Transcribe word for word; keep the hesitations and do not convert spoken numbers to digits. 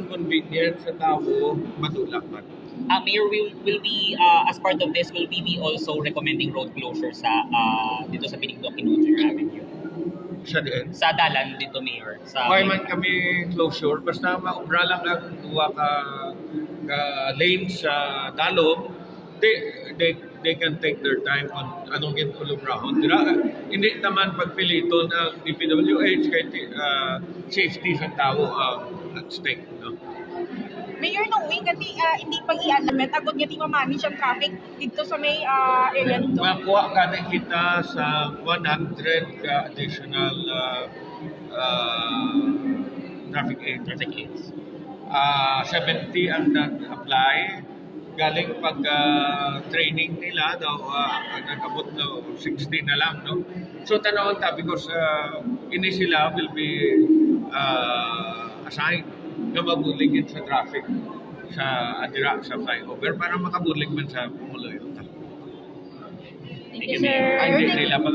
Convenient sa tawo, madula man. Uh, Mayor, will, will be, uh, as part of this, will be we also recommending road closure sa uh, dito sa Benigno Aquino Junior Avenue? Sa diin? Sa dalan dito, Mayor. Sa Why man kami closure? Basta maubra lang ang duha ka, ka lanes sa dalom, they, they, they can take their time on anong ginulubrahon. Dira, hindi naman pagpiliton ang D P W H kay ti- ah, safety sa tao ang at stake. No? Mayor, knowing nga ti, ah, hindi pag-i-admit agud nga ti ma-manage ang traffic dito sa may ah, area nito. Makuha gani kita sa one hundred ka additional ah, ah, traffic aid. Traffic aids. Ah, seventy ang nag-apply. Galing pag ah, training nila daw ah, nag-abot na sixty na lang, no? So tanawon ta because ah, ini sila will be ah, assigned nga mabuligid sa traffic sa adira sa flyover para makabulig man sa pumuluyo. Thank you, Mayor. Ay, hindi nila pag